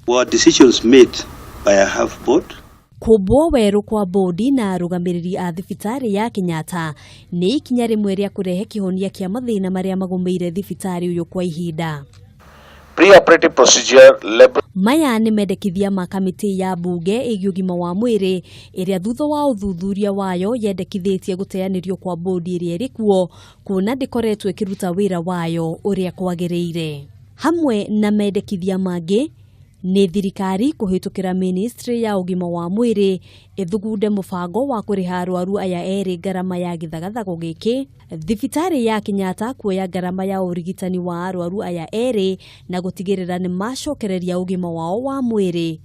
Were decisions made by a half board? Kũmbwo werũ kwa bodi na arũgamĩrĩri a thibitarĩ ya Kenyatta nĩ ikinya rĩmwe rĩa kũrehe kĩhonia kĩa mathĩna marĩa magũmĩire thibitarĩ ũyũ kwa ihinda. Pre-operative procedure, lab Maya nĩ mendekithia ma kamĩtĩ ya mbunge ĩgiĩ ũgima wa mwĩrĩ ĩrĩa thutha wa ũthuthuria wayo yendekithĩtie gũteanĩrio kwa bodi ĩrĩa ĩrĩ kuo, kuona ndĩkoretwo ĩkĩruta wĩra wayo ũrĩa kwagĩrĩire. Hamwe na mendekithia mangĩ nĩ thirikari kũhĩtũkĩra ministry ya ũgima wa mwĩrĩ ĩthugunde mũbango wa kũrĩha arwaru aya erĩ ngarama ya gĩthagathago gĩkĩ, thibitarĩ ya Kenyatta kuoya ngarama ya ũrigitani wa arwaru aya erĩ na gũtigĩrĩra nĩ macokereria ũgima wao wa mwĩrĩ,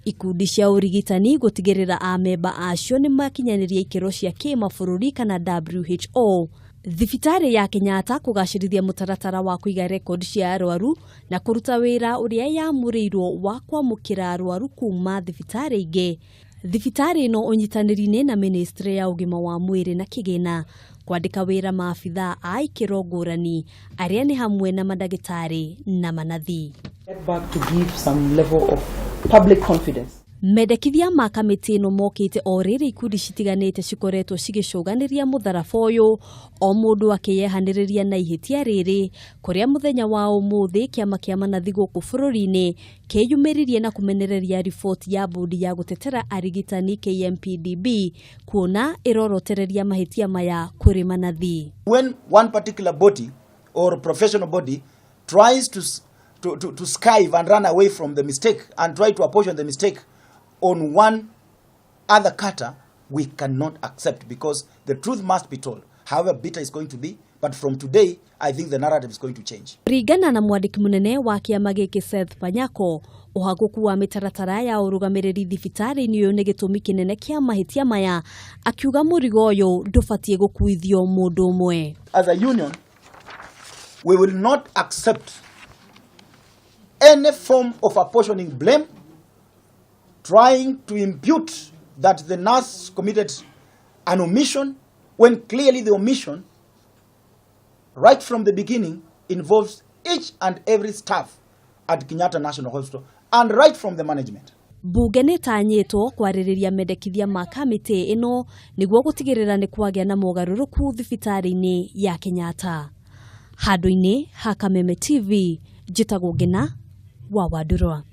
ikundi cia ũrigitani gũtigĩrĩra amemba acio nĩ makinyanĩria ikĩro cia kĩmabũrũri kana WHO, thibitarĩ ya Kenyatta kũgacĩrithia mũtaratara wa kũiga rekondi cia arwaru na kũruta wĩra ũrĩa yamũrĩirwo wa kwamũkĩra arwaru kuma thibitarĩ ingĩ, thibitarĩ ĩno ũnyitanĩri-inĩ na ministry ya ũgima wa mwĩrĩ na kĩgĩna kwandĩka wĩra maabithaa a ikĩro ngũrani arĩa nĩ hamwe na mandagĩtarĩ na manathi. Get back to give some level of public confidence. Mendekithia ma kamĩtĩ ĩno mokĩte o rĩrĩ ikundi citiganĩte cikoretwo cigĩcũganĩria mũtharaba ũyũ, o mũndũ akĩyehanĩrĩria na ihĩtia rĩrĩ, kũrĩa mũthenya wa ũmũthĩ kĩama kĩa manathi gũkũ bũrũri-inĩ kĩyumĩririe na kũmenereria riboti ya bodi ya gũtetera arigitani KMPDB, kuona ĩrorotereria mahĩtia maya kũrĩ manathi. When one particular body or professional body tries to skive and run away from the mistake and try to apportion the mistake on one other cutter, we cannot accept, because the truth must be told, however bitter it's going to be. But from today, I think the narrative is going to change. Kũringana na mwandĩki mũnene wa kĩama gĩkĩ Seth Panyako, ũhagũku wa mĩtaratara ya ũrũgamĩrĩri thibitarĩ-inĩ ũyũ nĩ gĩtũmi kĩnene kĩa mahĩtia maya, akiuga mũrigo ũyũ ndũbatiĩ gũkuithio mũndũ ũmwe. As a union, we will not accept any form of apportioning blame, trying to impute that the nurse committed an omission when clearly the omission, right from the beginning, involves each and every staff at Kenyatta National Hospital and right from the management. Bunge nĩ ĩtanyĩtwo kwarĩrĩria mendekithia ma kamĩtĩ ĩno nĩguo gũtigĩrĩra nĩ kwagĩa na mogarũrũku thibitarĩ-inĩ ya Kenyatta. Handũ-inĩ ha Kameme TV, njĩtagwo Ngina wa Wandũrwa.